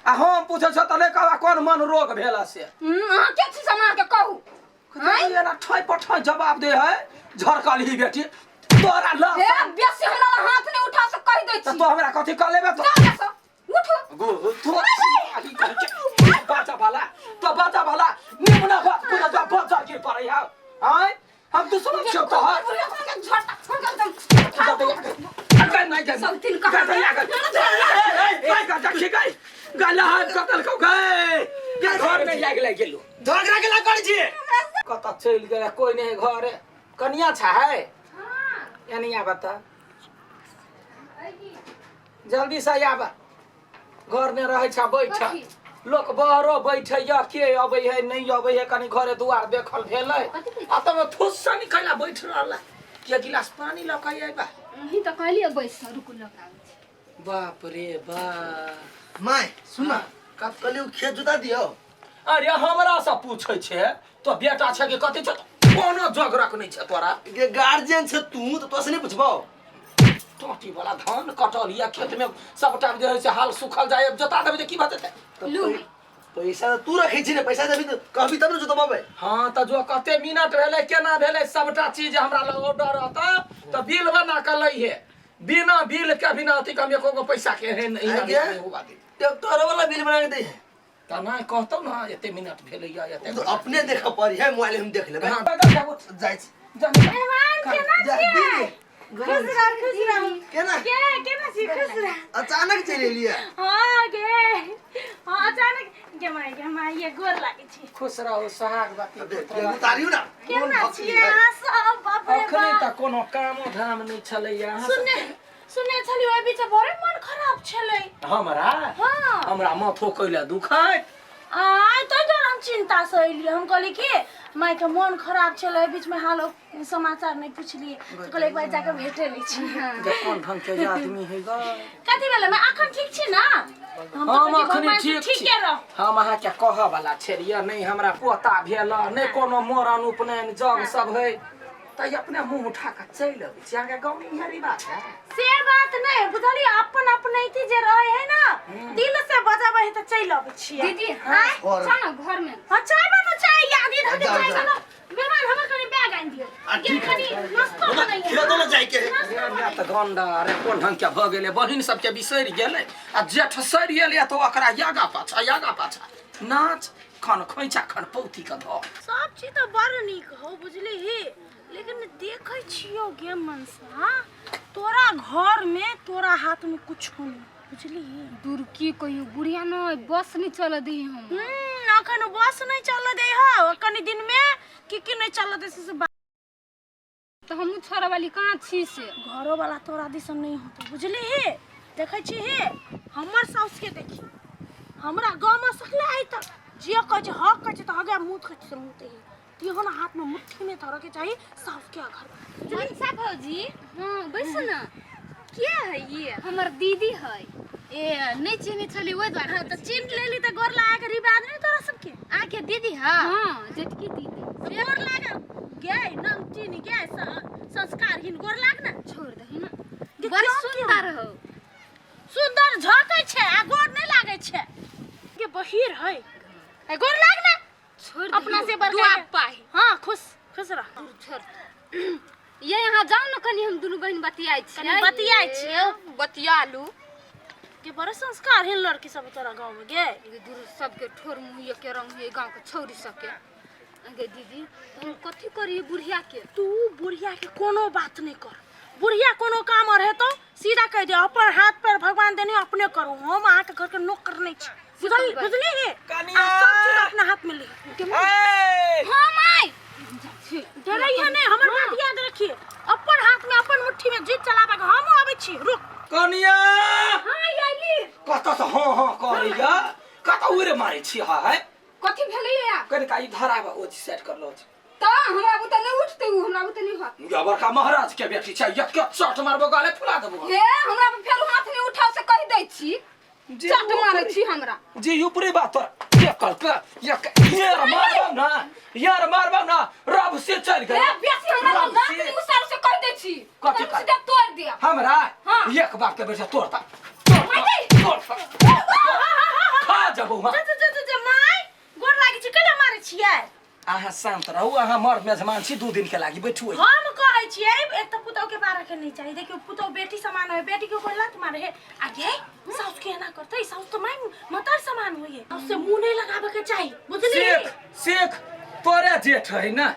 आ हम पूछै छ तऽ नहि कहबा कोन मन रोग भेल से। अहाँ के छी से हम अहाँके कहू? आँय? एना ठोइ पर ठोइ जवाब दे है झरकल ही बेटी तोरा ल। हे, बेसी हमरा लग हाथ नहि उठा से कहि दै तऽ छी। तो हमरा कथी कह लेबे तो? जाउ एतऽ, उठू। गो तो बाजा वाला तो बाजा वाला निमना बात पूरा जा बाजा गिर पड़ै है। आँय, हम दुश्मन छियौ तोहर। झगड़ा के ला कर छिए। कत चलि गेलै? कोइ नहि घरे। कनिया छै यानी बता जल्दी से आब। घर में रहै छ बैठ लोक बहरो बैठे या के अबै है नहीं अबै है, कनी घरे दुआर देखल भेलै आ तब थुस्सा निकला बैठ रहल के गिलास पानी लऽ के अयबा। अहीं तऽ कहलियै बैस, रुकू लऽ के आबै छी। बाप रे बाप। My सुन ना, कहलियै खेत जोता दियौ। अरे हमरा से पूछै छै तो बेटा छै कि कथी छै? कोनो जोगरक नहि छै तोरा। के गार्जियन छै तू तऽ तोरा से नहि पुछबौ? टोटी वाला धान कटल या खेत में सबटा जे है से हाल सुखल जाय, जोता देबै जे की भऽ जेतै? लू। पैसा तऽ तू रखै छी ने, पैसा देबी तऽ कहबी तब ने जोतबाबै। हाँ तऽ जो कते मिनट भेलै केना भेलै सबटा चीज हमरा लग ऑर्डर रहतौ तऽ बिल बना कऽ लैहे। बिना बिल के बिना अथी के हम एको गो पैसा के एहन आइ गे? नहि हुआ दे। ट्रैक्टर वाला बिल बना के दै है। तऽ नहि कहतौ ने एते मिनट भेलै या एते। तो अपने देखऽ पड़ी है, मोबाइल हम देख लेबै। हाँ, जा, जा, उठ। जाइ छी। जा, मेहमान केना जा, छियै? दीदी। खुश रह, खुश रह। केना? के केना छी? खुश रह। अचानक चलि एलियै। हाँ गे, हाँ अचानक। गे माय, गे माय, ये गोर लागै छी। खुश रहू, सोहागवती पुत्रवती। उतारियौ ना। केना छियै अहाँ सब? बाप रे अखनी बाप। तऽ कोनो कामो धाम नहि छलैया अहाँ सब। सुनने सुनने छलियै ओहि बीच बड़े मन खराब छलै हमरा? हाँ। हमरा माथो कैला दुखाइत। आय तै दुआरे हम चिंता से एलियै। हम कहलियै कि माय के मन खराब छलै, एहि बीच में हाल समाचार नहि पुछलियै, तऽ कहलियै एक बार जाके भेटे लै छी। जे कोन ढंग के आदमी है ग। कथी भेलै माय? अखन ठीक छी ना? हम तऽ हम कहै छी अखनी भगवान से ठीक छी। ठीके रह। हम अहाँके कहऽ वाला छलियै, नहि हमरा पोता भेल, नहि कोनो मरण उपनयन जग सब है तऽ अपने मुंह उठा कऽ चलि अबै छी। अहाँके गाँवमे इएह रिवाज है? से बात नहि बुझलियै, अपन अपनैती जे रहे है ना, दिल से बजाबै है तऽ चलि अबै छियै। दीदी, हाँ, और- चल ना घर में। हाँ, चाय बनाउ, चाय याद इधर के जाओ, चाय जाओ। बनाउ। मेहमान हमर कनि बैग आनि दियौ। आ, ठीक है। कनि नाश्तो बनैयै। खेतो लऽ जाइके है। रे माय तऽ गंडा रे, कोन ढंग के भऽ गेलै? बहिन सबके बिसरि गेलै आ जेठ सरि गेलै तऽ ओकरा यागा पाछा यागा पाछा नाच खन खोइचा खन पौती के धऽ। सब चीज तऽ बड़ नीक हौ बुझलिही, लेकिन देखै छियौ गे मनसा, तोरा घर में तोरा हाथ में कुछो नहीं बुझलिही। दूर की कहियो बुढ़िया न बस नहीं चल दी हम। अखन बस नहीं चल दे हौ, कनी दिन में की की नहीं चल दे से तो हमहूँ छोड़े वाली कहाँ छी से। घरो वाला तोरा दिसन नहीं होतो बुझलिही। देखै छी हे हमर साउस के, देखी हमरा गाँव में सकले आइ तक जे कहै छै हक कहै छै तऽ हगे, मुँह कहै छै मुँह ते तिहो ना हाथ में मुट्ठी में धरऽ के चाही साउस के घर। मनसा भौजी, हाँ बैस ना। के है ये? हमर दीदी है। ए नहीं चिन्है छली ओहि दुआरे। हाँ, तऽ चिन्ह लेली तऽ गोर लागे के रिवाज नहीं तोरा सबके? आके दीदी है? हाँ जेठकी दीदी। तऽ गोर लागे गे नम चिन्ह गे संस्कारहीन, गोर लाग ना। छोड़ दही ना। गे, बड़ क्यों सुंदर क्यों? हो। सुंदर झकै छै आ गोर नहीं लागै छै। गे बहिर है, ए गोर लाग ना। छोड़ दही। अपना से बड़का दुआ के। पाही। हाँ खुश खुश रह। छोड़ ये यहाँ जाओ ना, कनी हम दुनू बहन बतियाइ छियै। कनी बतियाइ छियै। बतिया लू। के बड़े संस्कारहीन लड़की सब तोरा गाँव में गे। गे दूर सबके ठोर मुँह के रंग है गाँव के छौरी सबके। गे दीदी हम कथी करिए बुढ़िया के? तू बुढ़िया के कोनो बात नहीं कर, बुढ़िया कोनो काम और हेतौ सीधा कह दे, अपन हाथ पैर भगवान देने अपने करू, हम अहाँ के घर के नौकर नहीं छी। बुझल बुझली हे? कनिया! आ सब चीज अपना हाथ में ले। ए! हाँ माय डरै है नहीं, हमर बात याद रखिए, अपन हाथ में अपन मुट्ठी में जीत चलाबे के हम आबै छी, रुक। कनिया! हाँ आइली। कतऽ से हाँ हाँ करैया, कतऽ उड़े मारै छी? है कथी भेलै या? कनिका इधर आबऽ, ओ सेट कर लो। तऽ हमरा बुते नहि उठतै उ, हमरा बुते नहि होत। या बड़का महाराज के बेटी छै, एक के चोट मारबो गाले फुला देबो। हे हमरा पर फेर हाथ नहि उठाओ से कहि दै छी। जे चट मारै छी हमरा। जी ऊपरी बात तोरा के कहलकै? एक यार मारबो ना, यार मारबो ना, रब से चल गए। हे बेसी हमरा रब दांत से। नहि उसाल से कहि दै छी। कथी तोरा कह? सीधा तोड़ दिया। हमरा? हाँ। एक बार के बेटा तोड़ता, तोड़ता, तोड़ता। खा कतऽ जबौ हम? जा जा जा जा, जा माय गोर लागै छी कैला मारै छियै? अहाँ शान्त रहू, अहाँ मर्द मेजमान छी, 2 दिन के लागी बैठू। हम कहै छियै एक तऽ पुतहु के मारे के नहीं चाहिए। देखियो पुतहु बेटी समान है, बेटी के कोई लात मारे है आ गे साउस के एना करतै? साउस तो माय मतार समान होइए, साउस से मुंह नहीं लगावे के चाही, बुझली? सीख सीख, तोरे जेठ है ना,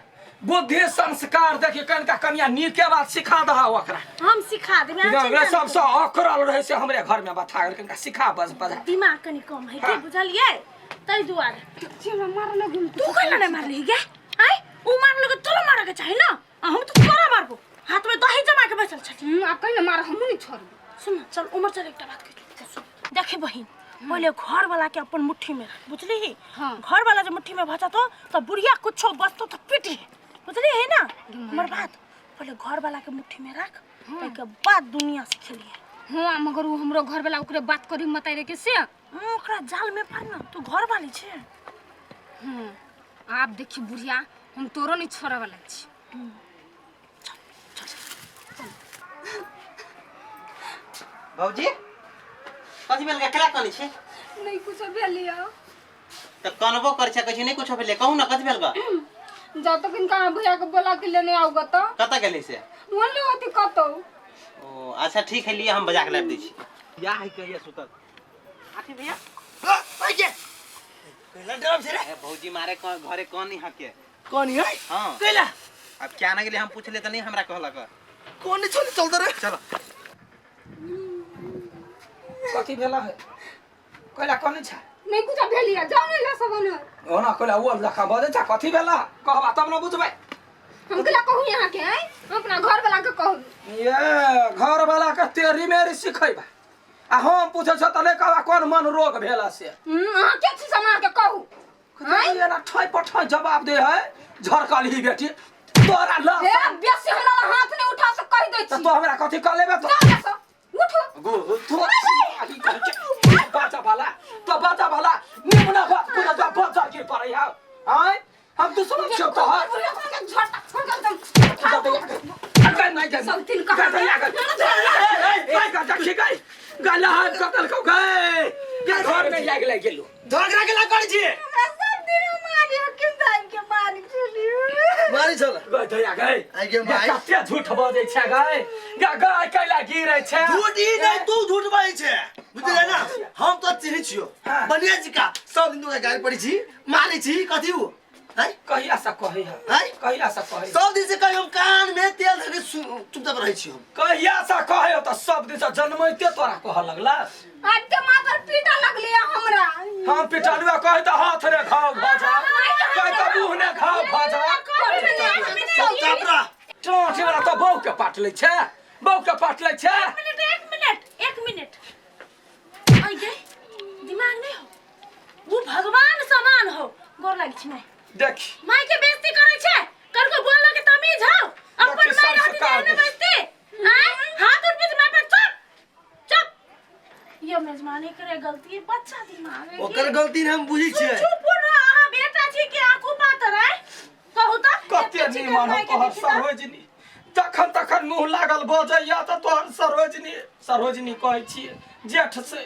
बुद्धि संस्कार देखी कनिका कनिया नीके बात सिखा दहा ओकरा। हम सिखा देबै, अहाँ हमरा चिंता सबसँ नहि करू। अकरल रहै से हमरे घर में बथा गेल, कनिका सिखा बस बजा। दिमाग कनि कम है के, हाँ। बुझलियै? ताहि दुआरे हमरा मारऽ लगू। तू कैला नहीं मारली गे? आय उ मारलक तोरो मारऽ के चाही ना, आ हम तो तोरा मारबो। हाथ में दही जमा के बैठल छली। आब कहि ने मार, हमहूँ नहीं छोड़बै। सुन ना, चल उमर चल, एकटा बात कहि सुन। देखी बहिन, पहिले घर वाला के अपन मुट्ठी में रख, बुझली? हाँ। घर वाला जब मुट्ठी में भजतो तो बुढ़िया कुछो बचतो तो पिटी, बुझली है ना हमर बात? पहिले घर वाला के मुट्ठी में रख, ताहिके बाद दुनिया से खेलिए। हाँ, मगर उ हमरो घर वाला ओकरे बात करी मताई रे के से। ओकरा जाल में पार ना, तू घर वाली छे। हाँ, आब देखी बुढ़िया, हम तोरो नहीं छोड़े वाला छी। भौजी, कथी भेल? केला कनै छी? नहीं कुछ भेलिया। तऽ कनबो करै छै, कहै छै नहीं कुछो भेलै। कहू ना कथी भेल गा? जा तक इनका भैया के बोला के लेने आओगा तो। कतऽ गेलै से? बोले होती कतौ। ओ अच्छा ठीक है, लिए हम बजा के लाबि दै छी। या है कहिया सुतल आठी भैया। कैला डरब छै रे? ए भौजी, मारे घरे कौन नहीं हके। कौन है? हाँ। कैला? अब क्या ना गेलै, हम पूछले तऽ नहीं हमरा कहलक। कौन चल चल रे। चलो। कथी भेला है? कैला कने छ? नहीं कुछ भेलिया, जाओ नहीं ला सब ने। ओना कैला ओ लखा बजै छ? कथी भेला कहबा तब न बुझबै। हम केला कहू यहाँ के? हैं, हम अपना घर वाला के कहू। ये घर वाला के तेरी मेरी सिखैबा आ हम पूछै छ त नहि कहबा कोन मन रोग भेला से। अहाँ के छी समा के कहू? एना ठै पठै जवाब दे है झरकल ही बेटी तोरा ल। ए बेसी हमरा ला हाथ नहीं उठा से कहि दै त छी। तो हमरा कथी कह लेबे तो? जाओ से उठो। गो तो बाजा वाला तो बाजा वाला निमना बात पूरा जा बजा गिर पड़ै है। आय हम दुश्मन छियौ तोहर। झटा नहीं सब दिन कहाँ गला कतल को गए घर में लाग लाग गेलू। झगड़ा केला करै छी? सब दिन मारी हकीम साहब के मारी छलियो। मारी छल। गए दया गए। आइ गे माइ। कते झूठ बजै छै गए गा गए कैला गिरै छै। झूठ ई नहीं, तू झूठ बाजै छै, बुझलियै ना? हम तो चिन्है छियौ। हाँ। बढ़िया जी का सब दिन तोरा गारि पड़ै छी, मारै छी, कथी उ हैं? कहिया से कहै है? हैं? कहिया से कहै? सब दिन से कही हम कान में तेल धके चुपचाप रहै छी हम। कहिया से कहै? तऽ सब दिन से जन्मैते तोरा कहऽ लगला। आज के मातर पीटा लगली हमरा। हम पिटलुआ कहै तऽ हाथ ने खाओ भऽ जा, कहै तऽ मुँह ने खाओ भऽ जा। चुपचाप रह। चोटी वाला तऽ बहू के पाट लै छै, बहू के पाट लै छै। एक मिनट, एक मिनट, एक मिनट। आई गए दिमाग नहीं हो, वो भगवान समान हो। गोर लागी छी माय। देख माय के बेइज्जती करै छै, करको बोललो के तमीज हो। अपन देखी माय रहती संस्कार ते ने देखी। बेइज्जती। आय हाथ उठ बीच माय पर। चुप चुप, यो मेजबानी करे गलती है, बच्चा दिमाग है। ओकर गलती ने हम बुझै छियै। चुप रह, अहाँ बेटा छी के आंखू पातर है? कहू तऽ कते एते चिकन निमन हो माय के तोहर देखी तऽ। सरोजनी, जखन तखन मुँह लागल बजैया तऽ तोहर सरोजनी सरोजनी कहै छियै। जेठ से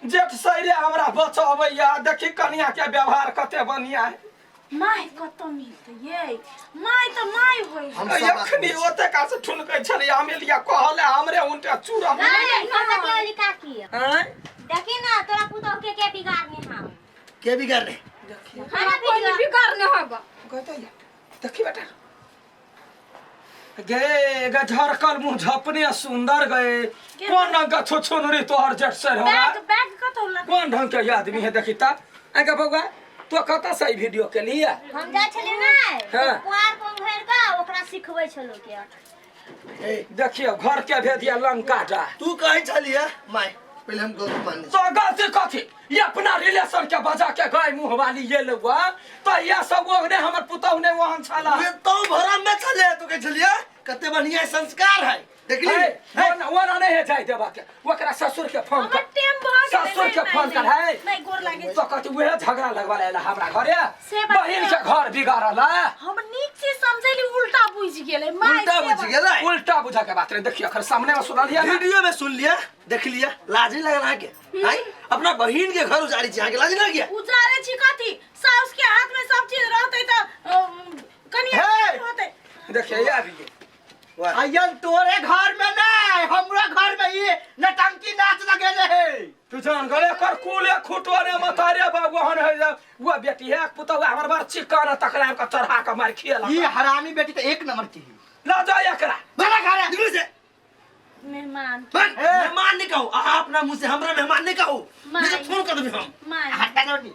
जेठ सैरे हमरा बचबैया। देखी कनिया के व्यवहार कते बढ़िया है। माय कतऽ मिलतै ये? माय तऽ माय होइ है। हम सब बात एखनी बुझै छी। ओते का से ठुनकै छलै अमेलिया कहले हमरे उनटे चूड़ा। नहीं काकी। आँय? देखी ना तोरा पुतोह के बिगाड़ने हम। के बिगाड़ने? हमरा कोई नहीं बिगाड़ने होगा। कहते या देखी बेटा गे गे झरकल मुँह झपने सुंदर गए कोन ढंग के छुछुनरी तोहर जेठ से हो। बैग बैग कतौ लग कोन ढंग के आदमी है देखी ता। आगे बउआ, तो कतऽ से ई वीडियो के लिए? हम जाइ छलियै ने हाँ। पुआर पंघेर के ओकरा सिखबै छलौ के। ए देखियो घर के भेदिया लंका जा। तू कहै छलियै माय, पहिले हम गलती मानै छी। तो गलती कथी? ये अपना रिलेशन के बजा के गाय मुँह वाली ये लुआ तो ये सब ओहने हमर पुतहु ने ओहन छला। ये तो भरम में छलियै, तू कहै छलियै कते बढ़िया संस्कार है, देखली? हे, ओना नहीं है जाय देबा के, ओकरा ससुर के फोन हमर कर। टाइम भऽ गेलै। ससुर के नहीं, फोन नहीं, कर है। नहीं गोर लागे। तो कथी उहे झगड़ा लगवा ला हमरा घरे से बात बहिन के घर बिगाड़ल है। हम नीक से समझैली, उल्टा उल्टा बुझि गेलै माय उल्टा से बुझि गेलै। उल्टा बुझा के बात नहीं, देखियो अखन सामने में सुनल लिया ना। वीडियो में सुन लिया, देख लिया, लाज नहीं लगल अहाँके? आँय? अपना बहिन के घर उजाड़ी छी, अहाँके लाज नहीं लगिया? उजारे छी कथी? साउस के हाथ में सब चीज रहतै त कनिया हे! होतै। देखिए ये आबि गेल। वाह। अयन तोरे घर में नहीं, हमरो घर में ये नटंकी नाच लगेले है। तू जान गले कर कुले खुटो ने मतारे बाबू हन है जा, वो बेटी है पुतौआ हमर बार चिकन तकरा के चढ़ा के मार खियला। ये हरामी बेटी तो एक नंबर की है। ला जा एकरा। बड़ा घर है। निकलो से। मेहमान। बन, मेहमान नहीं कहू, अहाँ अपना मुंह से हमरा मेहमान नहीं कहू, नहीं तो फोन कर देबी हम। My. हटा दो नी।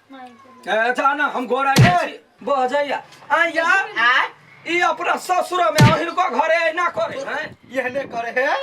My. ए जा ना हम गोरा छी बह जाइया आया आय ई अपना ससुर में हिनको घरे ऐना करे हैं। यहने करे है,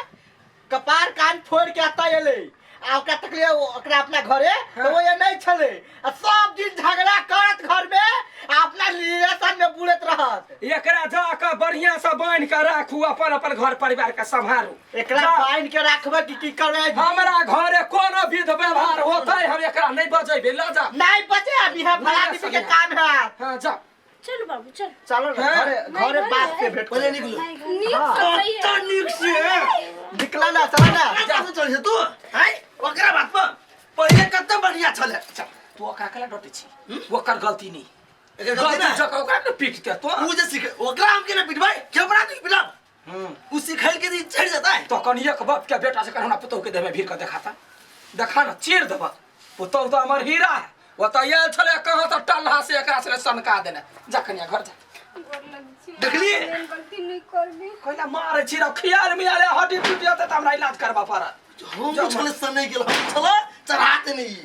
कपार कान फोड़ के आता एले आ ओकरा तकले ओकरा अपना घरे तो वो ये नहीं छले आ सब दिन झगड़ा करत घर में आ अपना रिलेशन में बुलत रहत। एकरा जा के बढ़िया से बांध के राखू, अपन अपन घर परिवार के संभारू। एकरा जा। बांध के राखबे कि की करबे? हमरा घरे कोनो विध व्यवहार होतै हम एकरा नहीं बजेबे, ल जा। नहीं बचे अभी है नहीं फला के सके। काम है। हां जा। चल बाबू चल। चलो ना हाँ। घरे घरे बात से भेंट पहिले करो। निकलो। नीक से कत्ता नीक से। निकला ना चला ना। कत्ता से चल तू आय ओकरा बात पर पहिले कत्ता बढ़िया छले। चल तू ओकरा केला डटे छी? ओकर गलती नहीं, एकर गलती गलती ना। जक ओकरा ने पीटते तो उ जे सिख ओकरा हम केना पिटबै, के बना तू पिटब? उ सिखल के दिन चढ़ जाता है। तो कनिया के बाप के बेटा से कहना पुतोह के देह में भीड़ के देखाता, देखा ना चीर देबा। पुतोह तो हमर हीरा है, वो तो आयल छले कहाँ तो टल्हा से एकरा से सनका देने। जा कनिया घर जा। देखलिए? गलती नहीं करबी। कोइला मारे छी रे खियाल मियाले हड्डी टूट जाते त हमरा इलाज करबा पड़त। हम छले सन नहीं गेल, हम छले चढ़ाते नहीं।